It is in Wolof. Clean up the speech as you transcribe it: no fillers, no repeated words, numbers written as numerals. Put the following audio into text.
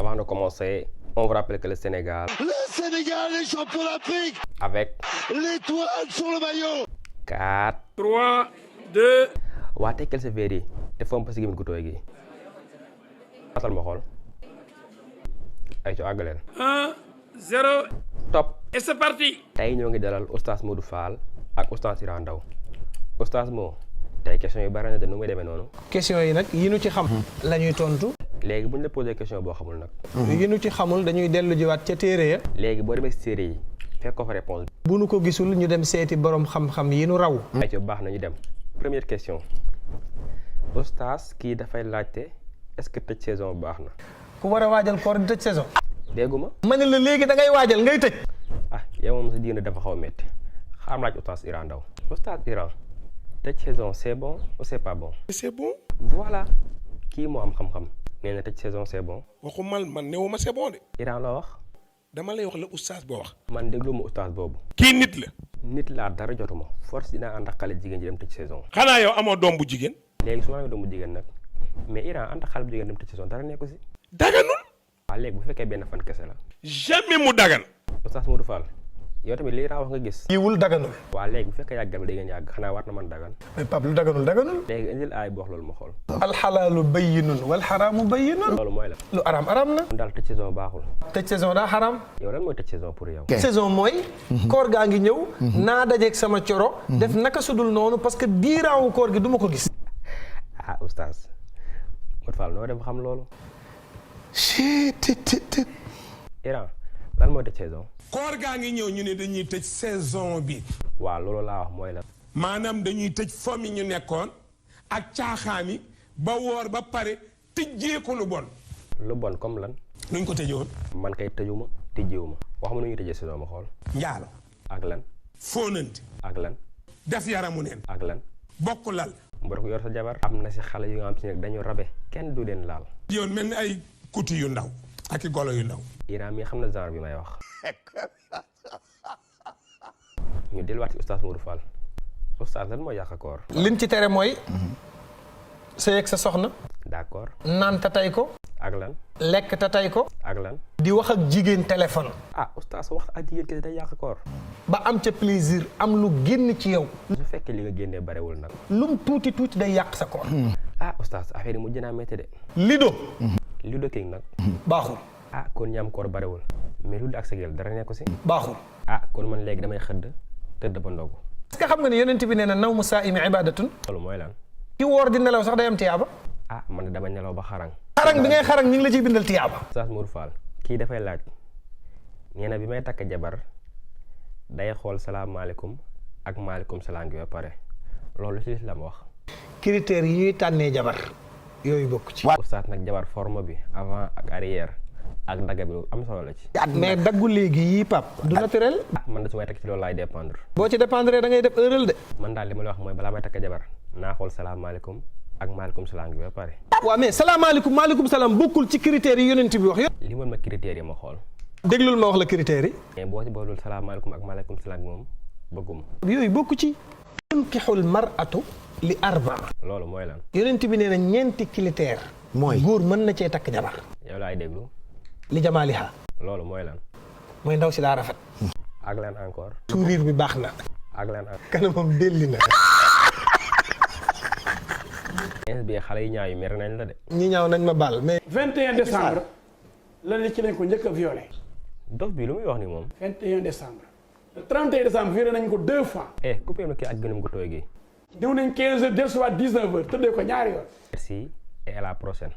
Avant de commencer, on vous rappelle que le Sénégal est champion d'Afrique avec l'étoile sur le maillot. 4 3 2 waa Tekkel sa verre yi te fomp si gémmiñ gu tooy gi asal ma xool ay co àggaleel 1 0 top et c'est parti. tey ñoo ngi dalal oustaz Modou Fall ak oustaz Iran Ndao oustaz Mo tey question yu bari na te nu muy demee noonu. question yi nag yi nu ci xam la ñuy tontu. léegi bu ñu la posé question boo xamul nag. yi nu ci xamul dañuy dellu jiwaat ca téere ya. léegi boo demee si téere yi fekk ko fa réponse bi. bu nu ko gisul ñu dem seeti borom xam-xam yi nu raw. ay co baax na ñu dem première question oustaz kii dafay laajte est-ce que tëj saison baax na. ku war a waajal koor di tëj saison. dégguma ma ne la léegi da ngay waajal ngay tëj. ah yow moom sa diine dafa xaw a métti xaaral laaj oustaz Iran Ndao oustaz Iran tëj saison c'est bon ou c'est pas bon. c'est bon. voilà kii moo am xam-xam nee na tëj saison c'est bon. waxu man newuma c'est bon de. Iran la wax. dama lay wax la oustaz boo wax. man déglu ma oustaz boobu. kii nit la. nit laa dara jotuma force dinaa ànd ak xale jigéen ji dem tëj saison. xanaa yow amoo doom bu jigéen. léegi su ma amee doom bu jigéen nag mais Iran ànd ak xale bu jigéen dem tëj saison dara nekku si. daganul. waaw léegi bu fekkee benn fan kese la. jamais mu dagan. oustaz Modou Fall yow tamit li Iran wax nga gis. yiwul daganul. waaw léegi bu fekkee yàggal da ngeen yàgg xanaa war na man dagan. mais Pape lu daganul daganul. léegi indil aay bu wax loolu ma xool. alxalaalu bayyinun wal xaraamu bayyinun. loolu mooy la. lu araam araam na. daal tëj saison baaxul. tëj saison daa xaraam. yow lan mooy tëj saison pour yow. saison mooy. koor gaa ngi ñëw. naa dajeeg sama coro. def naka sudul noonu parce que diiraawu koor gi du ma ko gis. ah oustaz Modou Fall noo dem xam loolu. Iran lan mooy tëj saison. koor gaa ngi ñëw ñu ne dañuy tëj saison bi. waaw loolu laa wax mooy la. maanaam dañuy tëj fomi ñu nekkoon ak caaxaani ba woor ba pare tëjee ko lu bon. lu bon comme lan. nuñ ko tëjee woon. man kay tëjuma tëjeewuma wax ma nu ñuy tëjee saison ma xool. njaalo. ak lan. fóonante. ak lan. def yaramu neen. ak lan. bokk lal. mbor ko yor sa jabar. am na si xale yu nga xam si ne dañu rabe kenn du leen laal. yoon mel ni ay kuti yu ndaw ak i golo yu ndaw. Iran mi xam na genre bi may wax. ñu delluwaat ci oustaz Modou Fall oustaz lan mooy yàq koor. liñ ci tere mooy. sa yegg sa soxna. d'accord. naan ta tay ko. ak lan. lekk ta tay ko. ak lan. di wax ak jigéen téléphone. ah oustaz wax ak jigéen kese day yàq koor. ba am ca plaisir am lu génn ci yow. su fekkee li nga génnee barewul nag. lum tuuti tuuti day yàq sa koor. ah oustaz affaire yi mujj naa métti de. lido. Ludo King nag. baaxul. ah kon ñaam koor barewul mais Ludo ak sa gel dara nekku si. baaxul. ah kon man léegi damay xëdd tëdd ba ndogu. est-ce que xam nga ne yonent bi nee na nawmu saa'imi ibadatun. loolu mooy lan. ki woor di nelaw sax day am tiyaaba. ah man de dama nelaw ba xarang. xarang bi ngay xarang ñu ngi la ciy bindal tiyaaba. oustaz Modou Fall kii dafay laaj nee na bi may takk jabar day xool salaamaaleykum ak maaleykum salaam gi ba pare loolu ci lislaam wax. critères yi ñuy tànnee jabar yooyu bokk ci. oustaz nag jabar forme bi avant ak arrière ak dagga bi am solo la ci. mais daggu léegi yii pap du naturel. ah man de su may takk ci loolu laay dépendre. boo ci dépendre da ngay def erreur de. man daal li ma la wax mooy balaa may takk jabar naa xool salaamaaleykum ak maaleykum salaam gi ba pare. waaw mais salaamaaleykum maaleykum salaam bokkul ci critères yi yonent bi wax yëpp. li ma critères yi ma xool. déglul ma wax la critères yi. mais boo ci boolul salaamaaleykum ak maaleykum salaam gi moom bëgguma. yooyu bokku ci. tunkixul mar'atu li arba. loolu mooy lan. yonent bi nee na ñeenti critères. mooy góor mën na cee takk jabar. yow laay déglu. li jamaaliha. loolu mooy lan. mooy ndaw si daa rafet. ak lan encore. sourire bi baax na. ak lan ak. kanamam delli na. bi xale yi ñaaw yi mer nañ la de. ñi ñaaw nañ ma baal mais. 21 décembre la ne ci lañ ko njëkk a violé. dof bi lu muy wax ni moom. 21 décembre. le 31 décembre violé nañ ko 2 fois. coupé ma kii ak gënam gu tooy gi. ñëw nañ 15 heures dellusiwaat 19 heures tëddee ko ñaari yoon. merci et à la prochaine.